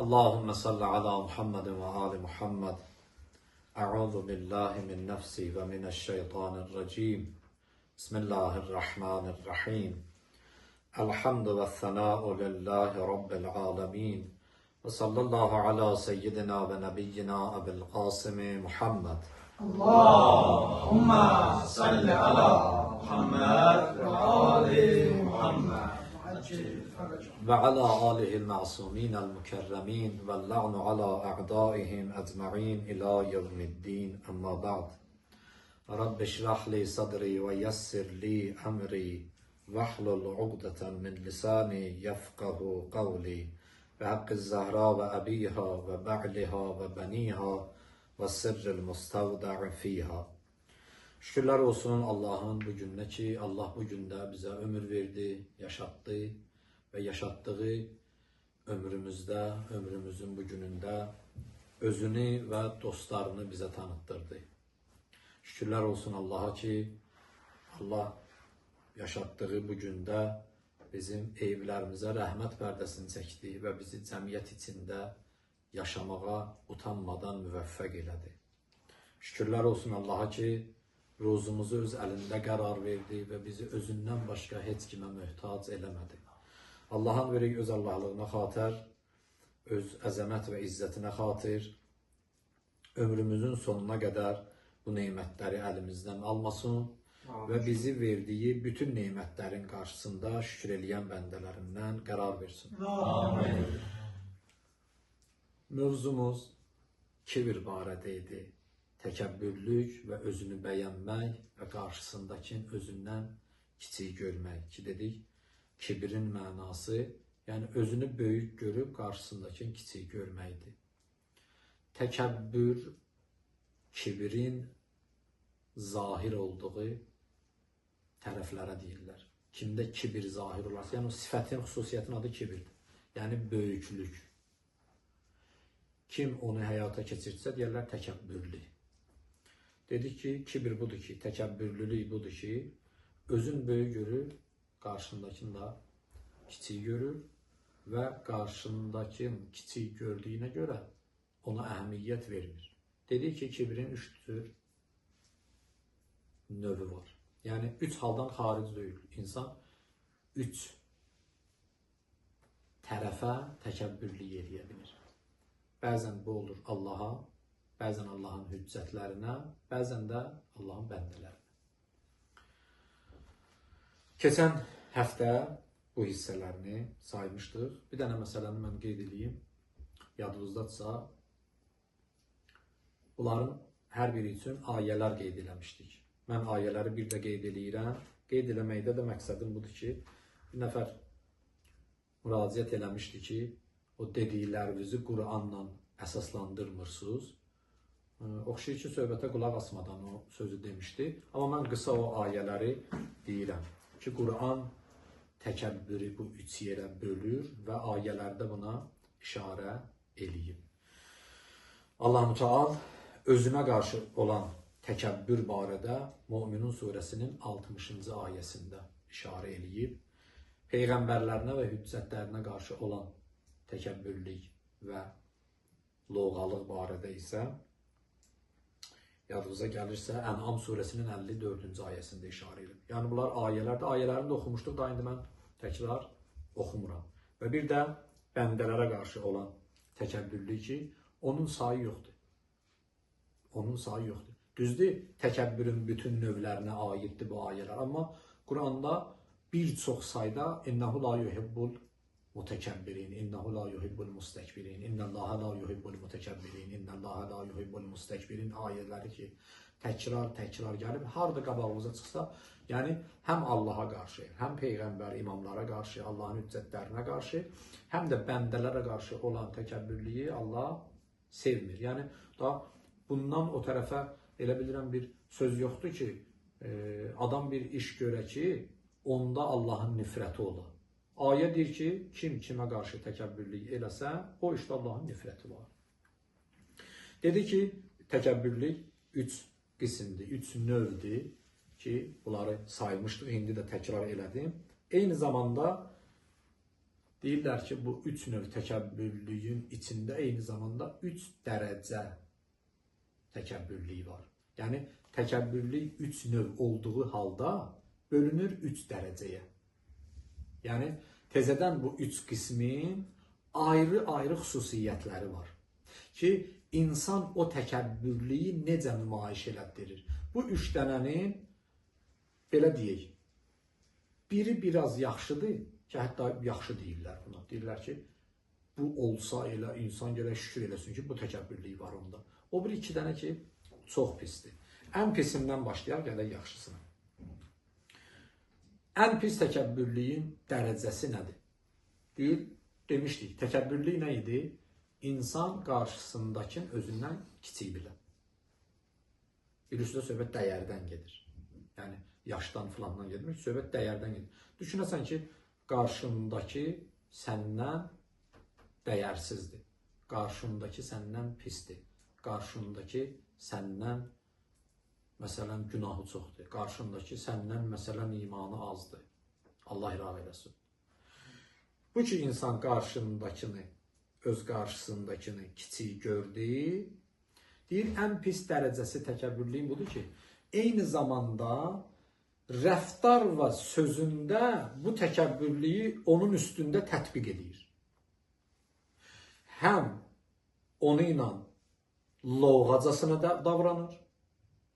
Allahümme salli ala Muhammed ve ali Muhammed. Euzu billahi min nefsi ve mineşşeytanirracim. Bismillahirrahmanirrahim. Elhamdü ve sena'u lillahi rabbil alemin. Ve sallallahu ala seyyidina ve nebiyyina Ebil Kasım Muhammed. Allahümme salli ala Muhammed ve ali Muhammed. Ve ala alihil ma'sumin el mükerremin ve la'nu ala a'daihim ecma'in ila yevmiddin amma ba'd. Rabbi şrah li sadri ve yessir li emri vahlul uqdeten min lisani yefkahu kavli. Ve hakkı Zahra ve abiha ve ba'liha ve beniha ve sirril mustavda'i fiha. Şükürler olsun Allah'ın bu gününe ki Allah bu gündə bizə ömür verdi, yaşatdı və yaşatdığı ömrümüzdə, ömrümüzün bu günündə özünü və dostlarını bizə tanıtdırdı. Şükürlər olsun Allaha ki, Allah yaşatdığı bu gündə bizim eyvlərimizə rəhmət pərdəsini çəkdi və bizi cəmiyyət içində yaşamağa utanmadan müvəffəq elədi. Şükürlər olsun Allaha ki, ruzumuzu öz əlində qərar verdi və bizi özündən başqa heç kimə möhtac eləmədi. Allahın verək öz Allahlığına xatir, öz əzəmət və izzətinə xatir, ömrümüzün sonuna qədər bu nemətləri əlimizdən almasın və bizi verdiyi bütün nemətlərin qarşısında şükür eləyən bəndələrindən qərar versin. Amin. Mövzumuz kibir barədə idi. Təkəbbürlük və özünü bəyənmək və qarşısındakinin özündən kiçik görmək ki, dedik, kibirin mənası, yəni özünü böyük görüb qarşısındakinin kiçik görməkdir. Təkəbbür kibirin zahir olduğu tərəflərə deyirlər. Kimdə kibir zahir olarsa, yəni o sifətin, xüsusiyyətin adı kibirdir. Yəni böyüklük. Kim onu həyata keçirtsə, deyirlər təkəbbürlü. Dedik ki, kibir budur ki, təkəbbürlülük budur ki, özün böyük görür, qarşındakını da kiçik görür və qarşındakının kiçik gördüyünə görə ona əhəmiyyət vermir. Dedik ki, kibrin üç tür növü var. Yəni, üç haldan xaric deyil. İnsan üç tərəfə təkəbbürlük eləyə bilir. Bəzən bu olur Allaha, bəzən Allahın hüccətlərinə, bəzən də Allahın bəndələrinə. Keçən həftə bu hissələrini saymışdıq. Bir dənə məsələni mən qeyd edeyim. Yadınızdadırsa, bunların hər biri üçün ayələr qeyd eləmişdik. Mən ayələri bir də qeyd eləyirəm. Qeyd eləməkdə də məqsədim budur ki, bir nəfər müraciət eləmişdi ki, o dediklərinizi Qur'anla əsaslandırmırsınız. Oxşayır ki, söhbətə qulaq asmadan o sözü demişdi. Amma mən qısa o ayələri deyirəm ki, Qur'an təkəbbürü bu üç yerə bölür və ayələrdə buna işarə eləyib. Allah Müteal özünə qarşı olan təkəbbür barədə Möminun surəsinin 60-cı ayəsində işarə eləyib. Peyğəmbərlərinə və hüccətlərinə qarşı olan təkəbbürlük və loğalıq barədə isə yadınıza gəlirsə Ən'am surəsinin 54-cü ayəsində işarə edib. Yəni bunlar ayələrdə, ayələrini də oxumuşduq, daha indi mən təkrar oxumuram. Və bir də bəndələrə qarşı olan təkəbbürlük ki, onun sayı yoxdur. Onun sayı yoxdur. Düzdür, təkəbbürün bütün növlərinə aiddir bu ayələr, amma Quranda bir çox sayda innehu la yuhibbul mutekebbirin, innehu la yuhibbul mustekbirin, innallaha la yuhibbul mutekebbirin, innallaha la yuhibbul mustekbirin ayələri ki, təkrar gəlib, harda qabağımıza çıxsa, yəni həm Allaha qarşı, həm peyğəmbər, imamlara qarşı, Allahın hüccətlərinə qarşı, həm də bəndələrə qarşı olan təkəbbürlüyü Allah sevmir. Yəni da bundan o tərəfə elə bilirəm bir söz yoxdur ki, adam bir iş görə ki, onda Allahın nifrəti ola. Ayə deyir ki, kim kimə qarşı təkəbbürlük eləsə, o işdə Allahın nifrəti var. Dedi ki, təkəbbürlük üç qismdir, üç növdür ki, bunları saymışdıq, indi də təkrar elədim. Eyni zamanda Deyirlər ki, bu üç növ təkəbbürlüyün içində eyni zamanda üç dərəcə təkəbbürlük var. Yəni, təkəbbürlük üç növ olduğu halda bölünür üç dərəcəyə. Yəni, təzədən bu üç qismin ayrı-ayrı xüsusiyyətləri var ki, insan o təkəbbürlüyü necə nümayiş elətdirir. Bu üç dənənin, belə deyək, biri biraz yaxşıdır, ki, hətta yaxşı deyirlər buna. Deyirlər ki, bu olsa elə insan gərək şükür eləsin ki, bu təkəbbürlük var onda. O bir iki dənə ki, çox pisdir. Ən pisindən başlayaq, gələk yaxşısına. Ən pis təkəbbürlüyün dərəcəsi nədir? Deyir, demişdik, təkəbbürlük nə idi? İnsan qarşısındakının özündən kiçik bilə. Bilirsiniz, söhbət dəyərdən gedir. Yəni, yaşdan filandan getmir, söhbət dəyərdən gedir. Düşünəsən ki, qarşındakı səndən dəyərsizdir. Qarşındakı səndən pisdir. Qarşındakı səndən, məsələn, günahı çoxdur. Qarşındakı səndən, məsələn, imanı azdır. Allah iraq eləsin. Bu ki, insan qarşındakını, öz qarşısındakını kiçik gördü, deyir, ən pis dərəcəsi təkəbbürlüyün budur ki, eyni zamanda rəftar və sözündə bu təkəbbürlüyü onun üstündə tətbiq edir. Həm onu ilə lovğacasına davranır,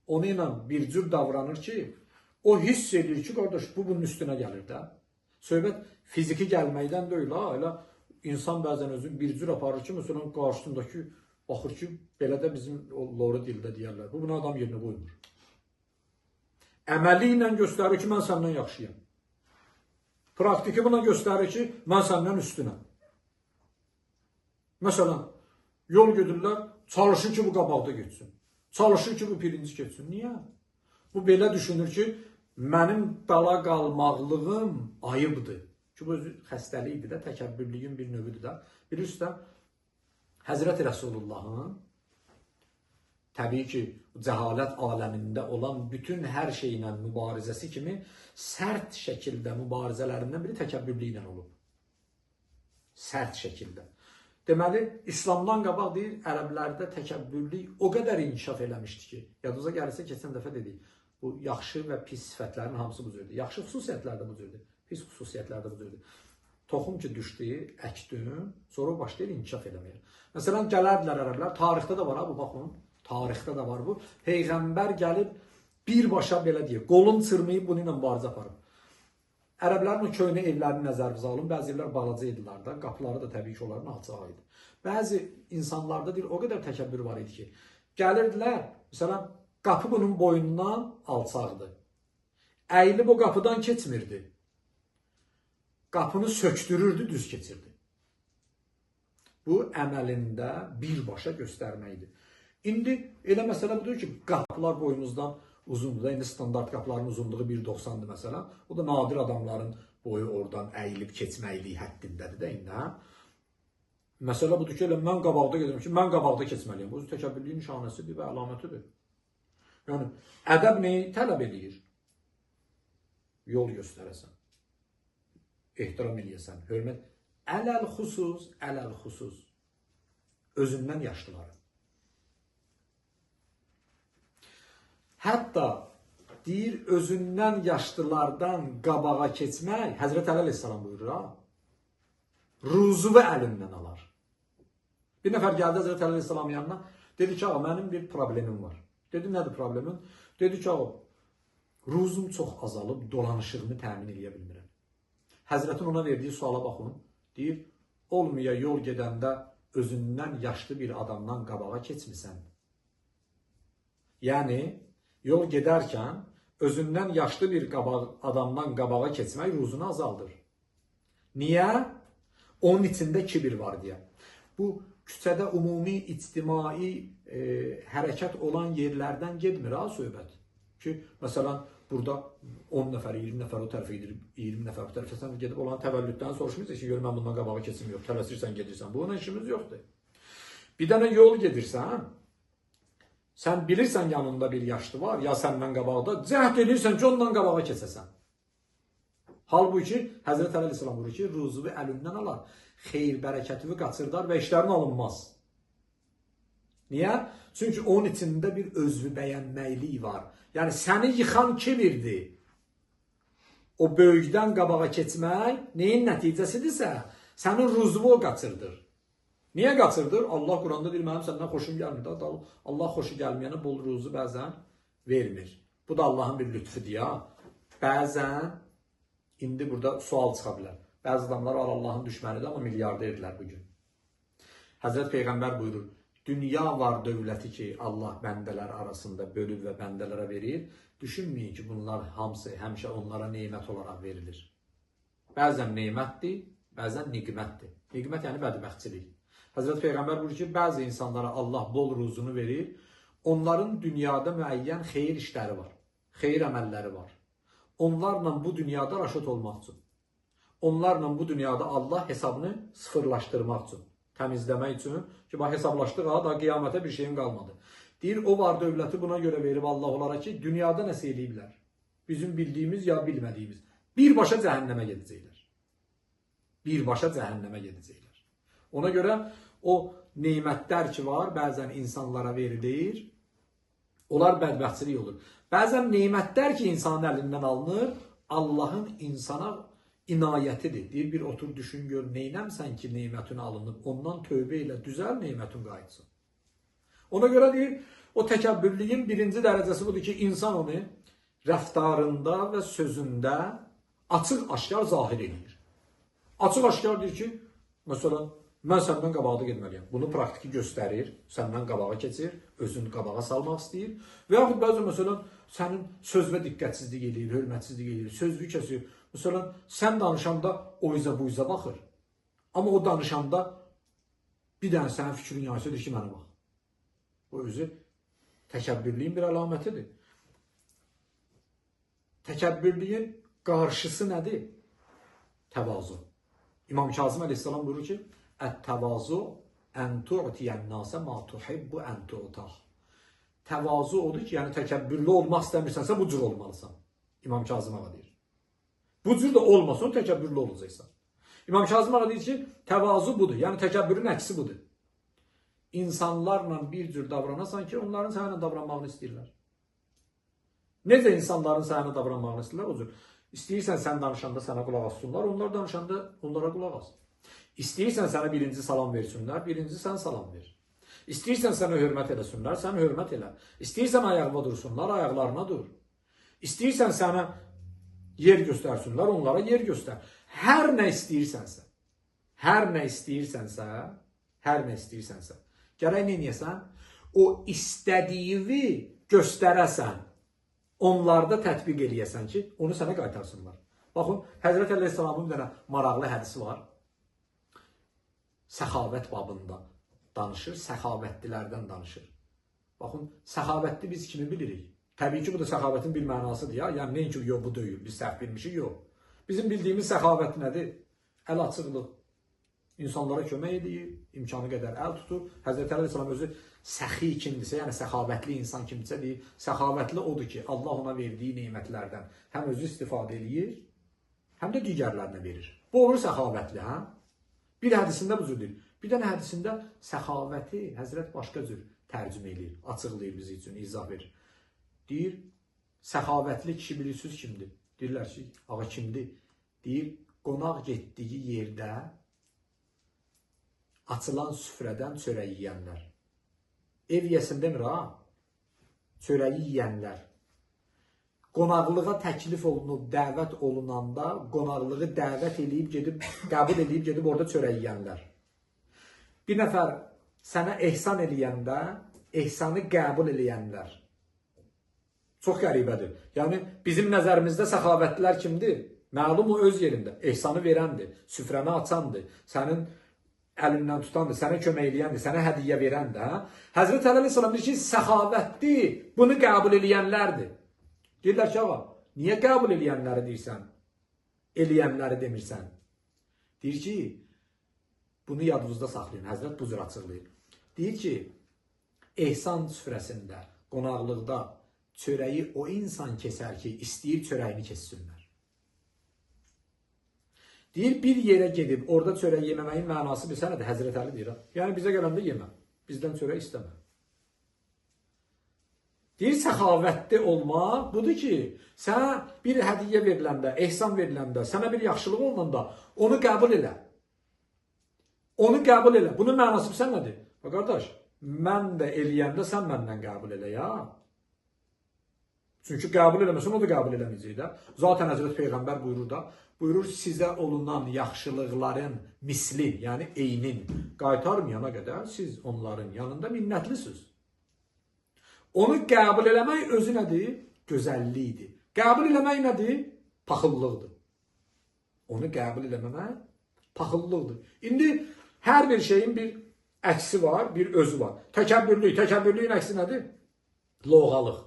onu ilə bir cür davranır ki, o hiss edir ki, qardaş, bu bunun üstünə gəlir də. Söhbət fiziki gəlməkdən deyil, ha, elə insan bəzən özünü bir cür aparır ki, məsələn, qarşısındakı baxır ki, belə də bizim o loru dildə deyərlər, bu bunu adam yerinə qoymur. Əməli ilə göstərir ki, mən səndən yaxşıyam. Praktiki buna göstərir ki, mən səndən üstünəm. Məsələn, yol gedirlər, çalışır ki, bu qabaqda getsin. Çalışır ki, bu birinci getsin. Niyə? Bu belə düşünür ki, mənim dala qalmaqlığım ayıbdır. Ki, bu özü xəstəlikdir də, təkəbbürlüyün bir növüdür də. Bilirsiniz də, Həzrəti Rəsulullahın təbii ki, cəhalət aləmində olan bütün hər şeylə mübarizəsi kimi sərt şəkildə mübarizələrindən biri təkəbbürlüklə olub. Sərt şəkildə. Deməli, İslamdan qabaq deyir, ərəblərdə təkəbbürlük o qədər inkişaf eləmişdi ki, yadınıza gəlirsə, keçən dəfə dedik, bu yaxşı və pis sifətlərin hamısı bu cürdür. Yaxşı xüsusiyyətlər də bu cürdür, pis xüsusiyyətlər də bu cürdür. Toxum ki düşdü, əkdün, sonra o başlayır inkişaf eləməyə. Məsələn, gələrdilər ərəblər, tarixdə də var ha, bu baxın. Tarixdə də var bu. Peyğəmbər gəlib birbaşa belə deyir, qolun çırmayıb bunu ilə mübarizə aparıb. Ərəblərin o köhnə evlərini nəzərinizə alın. Bəzi evlər balaca idilər də, qapıları da təbii ki, onların alçaq idi. Bəzi insanlarda deyir, o qədər təkəbbür var idi ki, gəlirdilər, məsələn, qapı bunun boyundan alçaqdır. Əyilib o qapıdan keçmirdi. Qapını sökdürürdü, düz keçirdi. Bu, əməlində birbaşa göstərməkdir. İndi elə məsələ budur ki, qapılar boyumuzdan uzundur da. İndi standart qapıların uzunluğu 1,90-dır məsələn. O da nadir adamların boyu oradan əyilib keçməkliyi həddindədir də indi. Hə? Məsələ budur ki, elə mən qabaqda gedirəm ki, mən qabaqda keçməliyəm. Bu təkəbbürlüyün nişanəsidir və əlamətidir. Yəni, ədəb nəyi tələb eləyir? Yol göstərəsən, ehtiram eləyəsən, hörmət. Ələl-xüsus, ələl-xüsus özündən yaşlıları. Hətta deyir, özündən yaşlılardan qabağa keçmək, Həzrət Əli əleyhissalam buyurur, ha, ruzuvu əlindən alar. Bir nəfər gəldi Həzrət Əli əleyhissalamın yanına, dedi ki, ağa, mənim bir problemim var. Dedi, nədir problemin? Dedi ki, ağa, ruzum çox azalıb, dolanışığımı təmin eləyə bilmirəm. Həzrətin ona verdiyi suala baxın, deyir, olmaya yol gedəndə özündən yaşlı bir adamdan qabağa keçmisən. Yəni, yol gedərkən özündən yaşlı bir adamdan qabağa keçmək ruzunu azaldır. Niyə? Onun içində kibir var deyə. Bu, küçədə ümumi ictimai hərəkət olan yerlərdən getmir ha söhbət. Ki, məsələn, burada 10 nəfər, 20 nəfər o tərəfə gedir, 20 nəfər bu tərəfə, sən gedib olan təvəllüddən soruşmuysan ki, gör, mən bundan qabağa keçim yox, tələsirsən, gedirsən. Bununla işimiz yoxdur. Bir dənə yol gedirsən, sən bilirsən yanında bir yaşlı var, ya səndən qabaqda, cəhd edirsən ki, ondan qabağa keçəsən. Halbuki Həzrət Əli əleyhissalam buyurur ki, ruzuvu əlindən alar, xeyir bərəkətini qaçırdar və işlərin alınmaz. Niyə? Çünki onun içində bir özvü bəyənməklik var. Yəni səni yıxan kibirdir. O böyükdən qabağa keçmək neyin nəticəsidirsə, sənin ruzuvu o qaçırdır. Niyə qaçırdır? Allah Quranda deyir, mənim səndən xoşum gəlmir. Allah xoşu gəlməyənə bol ruzu bəzən vermir. Bu da Allahın bir lütfüdür ya. Bəzən, indi burada sual çıxa bilər. Bəzi adamlar var Allahın düşmənidir, amma milyarderdirlər bugün. Həzrət Peyğəmbər buyurur, dünya var dövləti ki, Allah bəndələr arasında bölüb və bəndələrə verir. Düşünməyin ki, bunlar hamısı həmişə onlara nemət olaraq verilir. Bəzən nemətdir, bəzən niqmətdir. Niqmət yəni bədbəxtçilik. Həzrət Peyğəmbər buyurur ki, bəzi insanlara Allah bol ruzunu verir. Onların dünyada müəyyən xeyir işləri var, xeyir əməlləri var. Onlarla bu dünyada raşat olmaq üçün, onlarla bu dünyada Allah hesabını sıfırlaşdırmaq üçün, təmizləmək üçün ki, bax hesablaşdıq ha, daha qiyamətə bir şeyin qalmadı. Deyir, o var dövləti buna görə verib Allah onlara ki, dünyada nəsə eləyiblər. Bizim bildiyimiz ya bilmədiyimiz. Birbaşa cəhənnəmə gedəcəklər. Birbaşa cəhənnəmə gedəcəklər. Ona görə o nemətlər ki var, bəzən insanlara verilir, onlar bədbəxtçilik olur. Bəzən nemətlər ki insanın əlindən alınır, Allahın insana inayətidir. Deyir, bir otur, düşün, gör, neynəmsən ki nemətin alınıb, ondan tövbə ilə düzəl, nemətin qayıtsın. Ona görə deyir, o təkəbbürlüyün birinci dərəcəsi budur ki, insan onu rəftarında və sözündə açıq-aşkar zahir edir. Açıq-aşkar deyir ki, məsələn, mən səndən qabaqda getməliyəm. Bunu praktiki göstərir, səndən qabağa keçir, özünü qabağa salmaq istəyir. Və yaxud bəzən, məsələn, sənin sözvə diqqətsizlik eləyir, hörmətsizlik eləyir, sözlü kəsir. Məsələn, sən danışanda o üzə bu üzə baxır. Amma o danışanda bir dənə sənin fikrin yaysa deyir ki, mənə bax. Bu özü təkəbbürlüyün bir əlamətidir. Təkəbbürlüyün qarşısı nədir? Təvazu. İmam Kazım əleyhissalam buyurur ki, Ət-təvazu ən tu'tiyən-nasə ma tuhibbu ən tu'tah. Təvazu odur ki, yəni təkəbbürlü olmaq istəmirsənsə bu cür olmalısan. İmam Kazım ağa deyir. Bu cür də olmasın, təkəbbürlü olacaqsan. İmam Kazım ağa deyir ki, təvazu budur. Yəni təkəbbürün əksi budur. İnsanlarla bir cür davranasan ki, onların səninlə davranmağını istəyirlər. Necə insanların səninlə davranmağını istəyirlər? O cür. İstəyirsən sən danışanda sənə qulaq assınlar, onlar danışanda onlara qulaq as. İstəyirsən sənə birinci salam versinlər, birinci sən salam ver. İstəyirsən sənə hörmət eləsinlər, sən hörmət elə. İstəyirsən ayağına dursunlar, ayaqlarına dur. İstəyirsən sənə yer göstərsinlər, onlara yer göstər. Hər nə istəyirsənsə, hər nə istəyirsənsə, hər nə istəyirsənsə, gərək nə eləyəsən? O istədiyini göstərəsən, onlarda tətbiq eləyəsən ki, onu sənə qaytarsınlar. Baxın, Həzrət Əleyhissalamın bir dənə maraqlı hədisi var. Səxavət babında danışır, səxavətlilərdən danışır. Baxın, səxavətli biz kimi bilirik? Təbii ki, bu da səxavətin bir mənasıdır ya. Yəni, nəinki yox, bu deyil, biz səhv bilmişik, yox. Bizim bildiyimiz səxavət nədir? Əl açıqlıq. İnsanlara kömək edir, imkanı qədər əl tutur. Həzrət Əli əleyhissalam özü səxi kimdirsə, yəni səxavətli insan kimdirsə deyir, səxavətli odur ki, Allah ona verdiyi nemətlərdən həm özü istifadə eləyir, həm də digərlərinə verir. Bu olur səxavətli, hə? Bir hədisində bu cür deyir. Bir dənə hədisində səxavəti Həzrət başqa cür tərcümə eləyir, açıqlayır bizi üçün, izah verir. Deyir, səxavətli kişi bilirsiniz kimdir? Deyirlər ki, ağa kimdir? Deyir, qonaq getdiyi yerdə açılan süfrədən çörək yiyənlər. Ev yesin demir ha, çörəyi yiyənlər. Qonaqlığa təklif olunub, dəvət olunanda, qonaqlığı dəvət eləyib gedib, qəbul eləyib gedib orada çörək yiyənlər. Bir nəfər sənə ehsan eləyəndə, ehsanı qəbul eləyənlər. Çox qəribədir. Yəni, bizim nəzərimizdə səxavətlilər kimdir? Məlum o öz yerində. Ehsanı verəndir, süfrəni açandır, sənin əlindən tutandır, sənə kömək eləyəndir, sənə hədiyyə verəndir. Hə? Həzrət Əli əleyhissalam deyir ki, səxavətli, bunu qəbul eləyənlərdir. Deyirlər ki, ağa, niyə qəbul eləyənləri deyirsən, eləyənləri demirsən? Deyir ki, bunu yadınızda saxlayın, Həzrət bu cür açıqlayır. Deyir ki, ehsan süfrəsində, qonaqlıqda çörəyi o insan kesər ki, istəyir çörəyini kessinlər. Deyir, bir yerə gedib, orada çörək yeməməyin mənası bilsən nədir? Həzrət Əli deyir. Yəni, bizə gələndə yemə, bizdən çörək istəmə. Deyir, səxavətli olmaq budur ki, sənə bir hədiyyə veriləndə, ehsan veriləndə, sənə bir yaxşılıq olunanda onu qəbul elə. Onu qəbul elə. Bunun mənası bilsən nədir? Bax, qardaş, mən də eləyəndə sən məndən qəbul elə ya. Çünki qəbul eləməsən, o da qəbul eləməyəcək də. Zaten Həzrət Peyğəmbər buyurur da, buyurur, sizə olunan yaxşılıqların misli, yəni eynin qaytarmayana qədər siz onların yanında minnətlisiniz. Onu qəbul eləmək özü nədir? Gözəllikdir. Qəbul eləmək nədir? Paxıllıqdır. Onu qəbul eləməmək paxıllıqdır. İndi hər bir şeyin bir əksi var, bir özü var. Təkəbbürlük, təkəbbürlüyün əksi nədir? Loğalıq,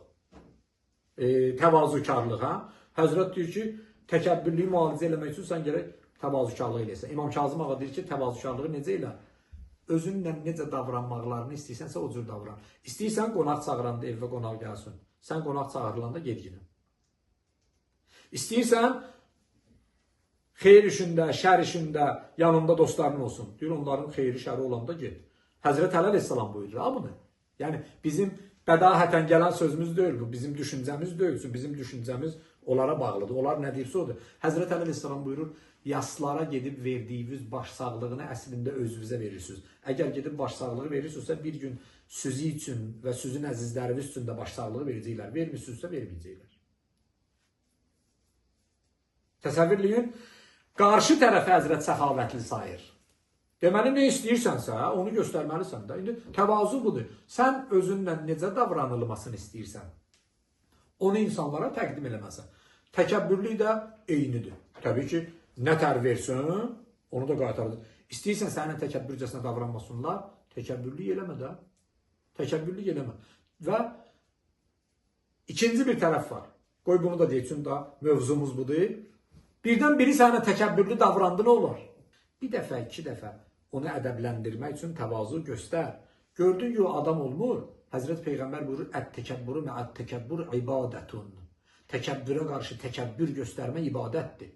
təvazökarlıq. Hə? Həzrət deyir ki, təkəbbürlüyü müalicə eləmək üçün sən gərək təvazökarlıq eləyəsən. İmam Kazım ağa deyir ki, təvazökarlığı necə elə? Özünlə necə davranmaqlarını istəyirsənsə o cür davran. İstəyirsən qonaq çağıranda evə qonaq gəlsin. Sən qonaq çağırılanda ged yenə. İstəyirsən xeyir işində, şər işində yanında dostların olsun. Deyir, onların xeyri şəri olanda get. Həzrət Əli əleyhissalam buyurur ha bunu. Yəni bizim bədahətən gələn sözümüz deyil bu. Bizim düşüncəmiz deyil. Bizim düşüncəmiz onlara bağlıdır. Onlar nə deyirsə odur. Həzrət Əli əleyhissalam buyurur, yaslara gedib verdiyiniz başsağlığını əslində özünüzə verirsiniz. Əgər gedib başsağlığı verirsinizsə, bir gün sizi üçün və sizin əzizləriniz üçün də başsağlığı verəcəklər. Vermirsinizsə, verməyəcəklər. Təsəvvür eləyin, qarşı tərəfə Həzrət səxavətli sayır. Deməli, nə istəyirsənsə, onu göstərməlisən də. İndi təvazu budur. Sən özünlə necə davranılmasını istəyirsən, onu insanlara təqdim eləməlisən. Təkəbbürlük də eynidir. Təbii ki, nə tər versin, onu da qaytarır. İstəyirsən səninlə təkəbbürcəsinə davranmasınlar, təkəbbürlük eləmə də. Təkəbbürlük eləmə. Və ikinci bir tərəf var. Qoy bunu da deyək, çünki da mövzumuz budur. Birdən biri səninlə təkəbbürlü davrandı, nə olar? Bir dəfə, iki dəfə onu ədəbləndirmək üçün təvazu göstər. Gördün ki, o adam olmur. Həzrət Peyğəmbər buyurur, ət-təkəbbürü məət-təkəbbür ibadətun. Təkəbbürə qarşı təkəbbür göstərmə ibadətdir.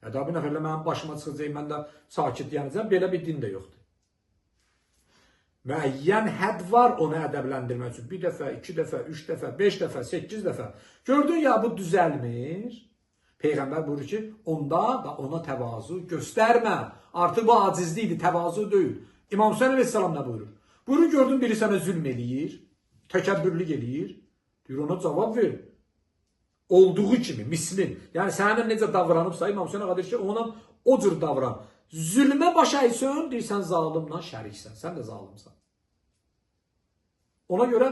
Ya da bir nəfərlə mənim başıma çıxacaq, mən də sakit dayanacağam, belə bir din də yoxdur. Müəyyən hədd var onu ədəbləndirmək üçün. Bir dəfə, iki dəfə, üç dəfə, beş dəfə, 8 dəfə. Gördün ya, bu düzəlmir. Peyğəmbər buyurur ki, onda da ona təvazu göstərmə. Artıq bu acizlikdir, təvazu deyil. İmam Hüseyin əleyhissalam nə buyurur? Buyurur, gördün biri sənə zülm eləyir, təkəbbürlük eləyir. Deyir, ona cavab ver. Olduğu kimi, mislin. Yəni, səninlə necə davranıbsa, İmam Hüseyin ağa deyir ki, ona o cür davran. Zülmə baş əysən, deyir, sən zalimla şəriksən, sən də zalimsan. Ona görə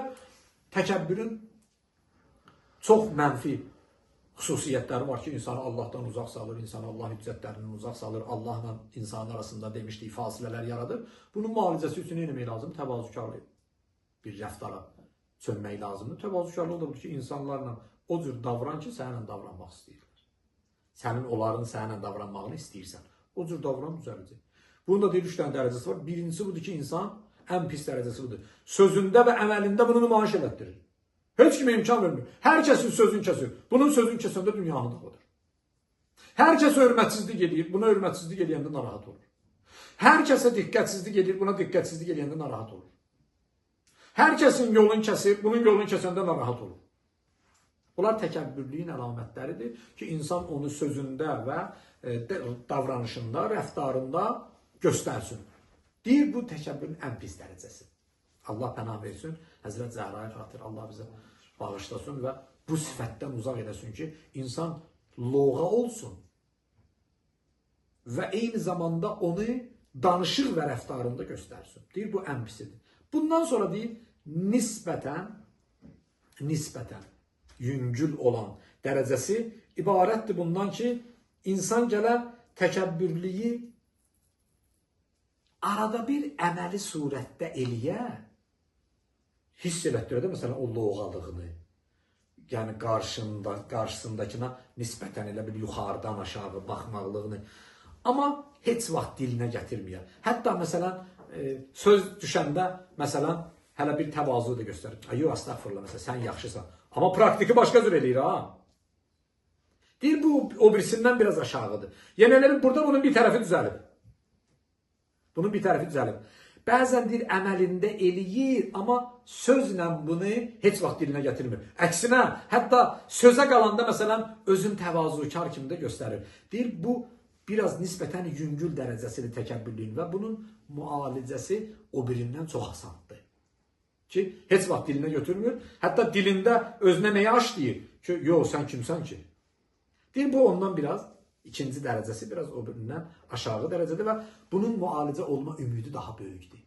təkəbbürün çox mənfi xüsusiyyətləri var ki, insanı Allahdan uzaq salır, insanı Allah hüccətlərindən uzaq salır, Allahla insanın arasında demişdik, fasilələr yaradır. Bunun müalicəsi üçün nə etmək lazım? Təvazökarlı bir rəftara çönmək lazımdır. Təvazökarlıq da budur ki, insanlarla o cür davran ki, səninlə davranmaq istəyirlər. Sənin onların səninlə davranmağını istəyirsən. O cür davran düzələcək. Bunun da deyir, 3 dənə dərəcəsi var. Birincisi budur ki, insan ən pis dərəcəsi budur. Sözündə və əməlində bunu nümayiş elətdirir. Heç kimə imkan vermir. Hər kəsin sözünü kəsir. Bunun sözünü kəsəndə dünyanı dağıdır. Hər kəsə hörmətsizlik eləyir. Buna hörmətsizlik eləyəndə narahat olur. Hər kəsə diqqətsizlik eləyir. Buna diqqətsizlik eləyəndə narahat olur. Hər kəsin yolunu kəsir. Bunun yolunu kəsəndə narahat olur. Bunlar təkəbbürlüyün əlamətləridir ki, insan onu sözündə və davranışında, rəftarında göstərsin. Deyir, bu təkəbbürün ən pis dərəcəsi. Allah pənah versin, Həzrət Zəhraya xatir Allah bizə bağışlasın və bu sifətdən uzaq eləsin ki, insan loğa olsun və eyni zamanda onu danışıq və rəftarında göstərsin. Deyir, bu ən pisidir. Bundan sonra deyir, nisbətən yüngül olan dərəcəsi ibarətdir bundan ki, insan gələ təkəbbürlüyü arada bir əməli surətdə eləyə, hiss elətdirə də məsələn o loğalığını, yəni qarşısındakına nisbətən elə bir yuxarıdan aşağı baxmaqlığını, amma heç vaxt dilinə gətirməyə. Hətta məsələn söz düşəndə məsələn hələ bir təvazu da göstərir. Ay, yox, əstəğfurullah, məsələn sən yaxşısan. Amma praktiki başqa cür eləyir ha. Deyir, bu o birisindən biraz aşağıdır. Yəni elə bil, burada bunun bir tərəfi düzəlib. Bunun bir tərəfi düzəlib. Bəzən deyir, əməlində eləyir, amma sözlə bunu heç vaxt dilinə gətirmir. Əksinə, hətta sözə qalanda məsələn, özün təvazökar kimi də göstərir. Deyir, bu biraz nisbətən yüngül dərəcəsidir təkəbbürlüyün və bunun müalicəsi o birindən çox asandır. Ki, heç vaxt dilinə götürmür. Hətta dilində özünə nəyə aş deyir? Ki, yox, sən kimsən ki? Deyir, bu ondan biraz, ikinci dərəcəsi biraz o birindən aşağı dərəcədir və bunun müalicə olma ümidi daha böyükdür.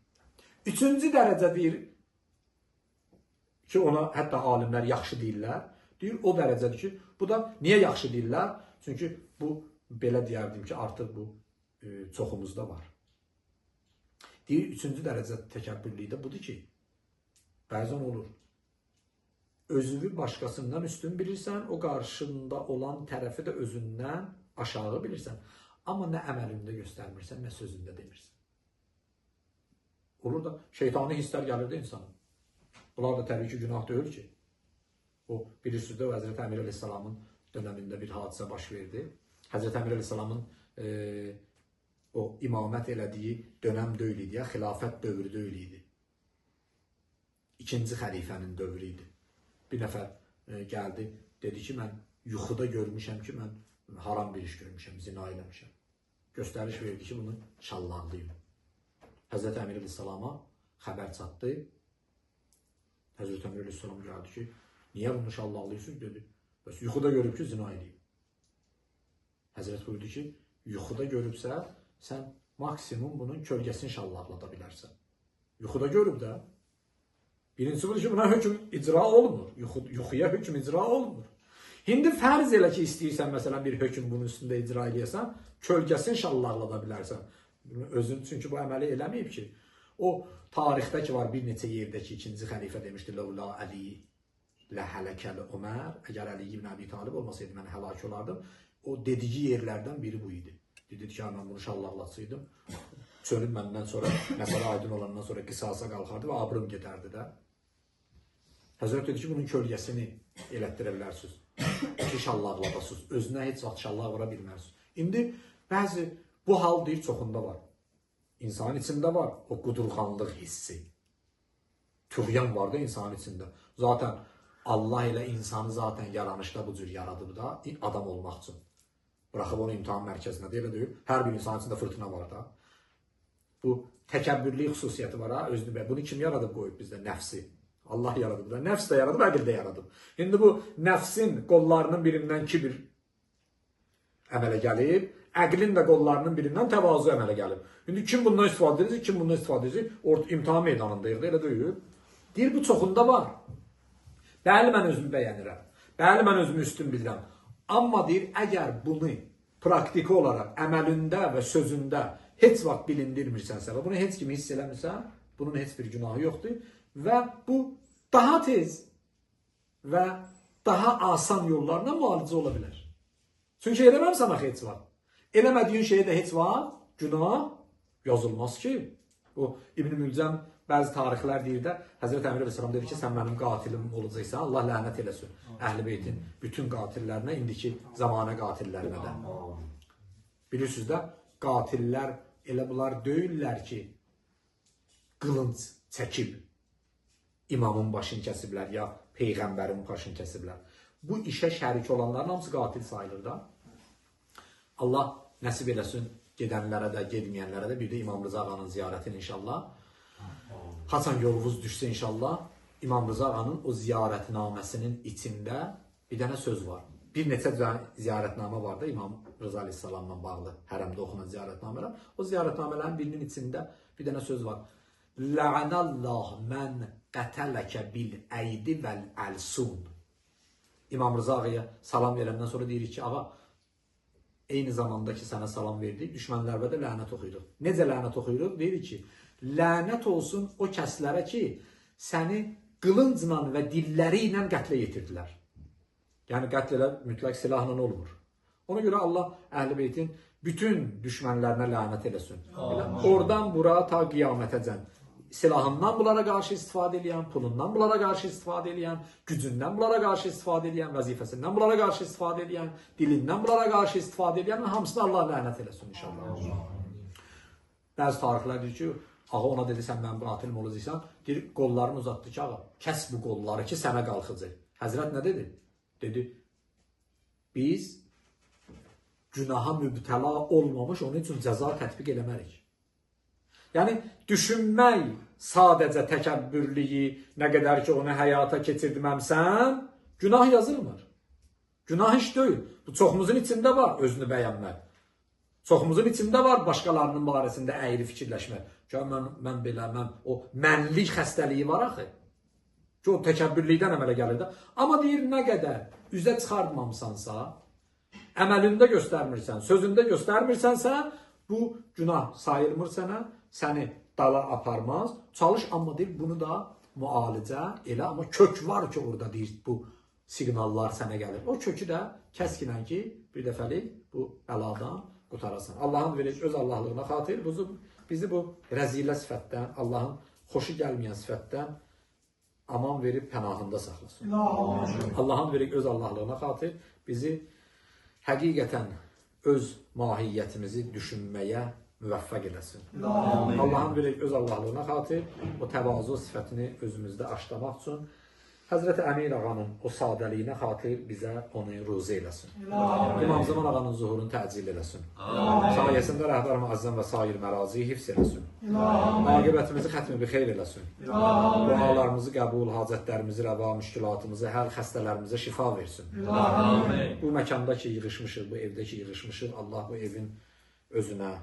Üçüncü dərəcə deyir ki, ona hətta alimlər yaxşı deyirlər. Deyir, o dərəcədir ki, bu da niyə yaxşı deyirlər? Çünki bu, belə deyərdim ki, artıq bu çoxumuzda var. Deyir, üçüncü dərəcə təkəbbürlüyü də budur ki, bəzən olur. Özünü başqasından üstün bilirsən, o qarşında olan tərəfi də özündən aşağı bilirsən. Amma nə əməlində göstərmirsən, nə sözündə demirsən. Olur da, şeytani hisslər gəlir də insanın. Bunlar da təbii ki, günah deyil ki. O, bilirsiniz də, Həzrəti Əmir Əleyhisselamın dönəmində bir hadisə baş verdi. Həzrəti Əmir Əleyhisselamın o imamət elədiyi dönəm deyil idi, ya, xilafət dövrü deyil idi. İkinci xəlifənin dövrü idi. Bir nəfər gəldi, dedi ki, mən yuxuda görmüşəm ki, mən haram bir iş görmüşəm, zina eləmişəm. Göstəriş verdi ki, bunu şallaqlayım. Həzrəti Əmir Əleyhisselama xəbər çatdı. Həzrəti Əmir Əleyhisselam gəldi ki, niyə bunu şallaqlayırsınız? Dedi, bəs yuxuda görüb ki, zina eləyib. Həzrət buyurdu ki, yuxuda görübsə, sən maksimum bunun kölgəsini şallaqlada bilərsən. Yuxuda görüb də. Birincisi budur ki, buna hökm icra olunmur. Yuxuya hökm icra olunmur. İndi fərz elə ki, istəyirsən, məsələn, bir hökm bunun üstündə icra eləyəsən, kölgəsini şallaqlada bilərsən. Özün, çünki bu əməli eləməyib ki, o tarixdə ki var bir neçə yerdə ki, ikinci xəlifə demişdi, Ləvla Əli ləhələkəli Ömər, əgər Əli ibn Əbi Talib olmasaydı, mən həlak olardım. O dediyi yerlərdən biri bu idi. Dedi ki, mən bunu şallaqlatsaydım, çölüm məndən sonra, məsələ aydın olandan sonra qisasa qalxardı və abrım gedərdi də. Həzrət dedi ki, bunun kölgəsini elətdirə bilərsiniz. Ki, şallaqladasınız. Özünə heç vaxt şallaq vura bilmərsiniz. İndi bəzi bu hal deyir, çoxunda var. İnsanın içində var o qudurğanlıq hissi. Tüğyan var da insanın içində. Zaten Allah elə insanı zaten yaranışda bu cür yaradıb da adam olmaq üçün. Bıraxıb onu imtahan mərkəzinə də elə deyil. Hər bir insanın içində fırtına var da. Bu təkəbbürlük xüsusiyyəti var ha, özünü. Bunu kim yaradıb qoyub bizdə? Nəfsi. Allah yaradıb da. Nəfs də yaradıb, əql də yaradıb. İndi bu nəfsin qollarının birindən kibir əmələ gəlib, əqlin də qollarının birindən təvazu əmələ gəlib. İndi kim bundan istifadə edəcək, kim bundan istifadə edəcək, orada imtahan meydanındayıq da, elə deyil. Deyir, bu çoxunda var. Bəli, mən özümü bəyənirəm. Bəli, mən özümü üstün bilirəm. Amma deyir, əgər bunu praktiki olaraq əməlində və sözündə heç vaxt bilindirmirsənsə və bunu heç kimi hiss eləmirsən, bunun heç bir günahı yoxdur və bu daha tez və daha asan yollarla müalicə ola bilər. Çünki eləməmsən axı heç vaxt. Eləmədiyin şeyə də heç vaxt günah yazılmaz ki. O İbn-i Mülcəm bəzi tarixlər deyir də, Həzrət Əmir Əleyhisselam dedi ki, sən mənim qatilim olacaqsan, Allah lənət eləsin Əhl-i Beytin bütün qatillərinə, indiki zamanə qatillərinə də. Bilirsiniz də, qatillər elə bunlar deyirlər ki, qılınc çəkib imamın başını kəsiblər ya peyğəmbərin başını kəsiblər. Bu işə şərik olanların hamısı qatil sayılır da. Allah nəsib eləsin gedənlərə də, gedməyənlərə də bir də İmam Rıza ağanın ziyarətini inşallah. Haçan yolunuz düşsə inşallah, İmam Rıza ağanın o ziyarətnaməsinin içində bir dənə söz var. Bir neçə ziyarətnamə var da İmam Rıza Aleyhisselamla bağlı hərəmdə oxunan ziyarətnamələr. O ziyarətnamələrin birinin içində bir dənə söz var. La'anallah mən qətələkə bil əydi vəl əlsun. İmam Rıza ağaya salam verəndən sonra deyirik ki, ağa, eyni zamanda ki sənə salam verdik, düşmənlərə də lənət oxuyuruq. Necə lənət oxuyuruq? Deyirik ki, lənət olsun o kəslərə ki, səni qılıncla və dilləri ilə qətlə yetirdilər. Yəni qətl elə mütləq silahla olmur. Ona görə Allah Əhl-i Beytin bütün düşmənlərinə lənət eləsin. Oradan bura ta qiyamətəcən. Silahından bunlara qarşı istifadə eləyən, pulundan bunlara qarşı istifadə eləyən, gücündən bunlara qarşı istifadə eləyən, vəzifəsindən bunlara qarşı istifadə eləyən, dilindən bunlara qarşı istifadə eləyən hamısını Allah lənət eləsin inşallah. Bəzi tarixlər deyir ki, ağa ona dedi, sən mənim qatilim olacaqsan, deyir, qollarını uzatdı ki, ağa, kəs bu qolları ki, sənə qalxacaq. Həzrət nə dedi? Dedi, biz günaha mübtəla olmamış, onun üçün cəza tətbiq eləmərik. Yəni, düşünmək sadəcə təkəbbürlüyü, nə qədər ki onu həyata keçirtməmsən, günah yazılmır. Günah iş deyil. Bu çoxumuzun içində var özünü bəyənmək. Çoxumuzun içində var başqalarının barəsində əyri fikirləşmək. Ki, mən belə, mən o mənlik xəstəliyi var axı. Ki, o təkəbbürlükdən əmələ gəlir də. Amma deyir, nə qədər üzə çıxartmamısansa, əməlində göstərmirsən, sözündə göstərmirsənsə, bu günah sayılmır sənə, səni dala aparmaz. Çalış, amma deyir, bunu da müalicə elə, amma kök var ki, orada deyir, bu siqnallar sənə gəlir. O kökü də kəskinən ki, bir dəfəlik bu bəladan qutarasan. Allahın verir öz Allahlığına xatir, bizi bu rəzilə sifətdən, Allahın xoşu gəlməyən sifətdən aman verib pənahında saxlasın. Allahın verir öz Allahlığına xatir, bizi həqiqətən öz mahiyyətimizi düşünməyə müvəffəq eləsin. Allahın verir öz Allahlığına xatir, o təvazu sifətini özümüzdə aşlamaq üçün Həzrəti Əmir ağanın o sadəliyinə xatir bizə onu ruzi eləsin. İmam Zaman ağanın zuhurunu təcil eləsin. Sayəsində rəhbər müəzzəm və sair mərazi hifz eləsin. Aqibətimizi xətmi bi xeyr eləsin. Dualarımızı qəbul, hacətlərimizi rəva, müşkülatımızı həll, xəstələrimizə şifa versin. Bu məkanda ki yığışmışıq, bu evdə ki yığışmışıq, Allah bu evin özünə,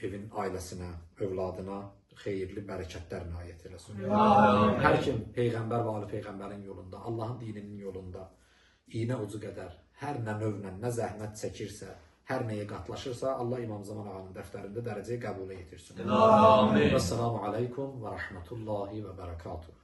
evin ailəsinə, övladına xeyirli bərəkətlər inayət eləsin. Hər kim Peyğəmbər və ali Peyğəmbərin yolunda, Allahın dininin yolunda iynə ucu qədər hər nə növlə, nə zəhmət çəkirsə, hər nəyə qatlaşırsa, Allah İmam Zaman ağanın dəftərində dərəcəyə qəbul yetirsin. Vəssalamu aleykum və rəhmətullahi və bərəkatuhu.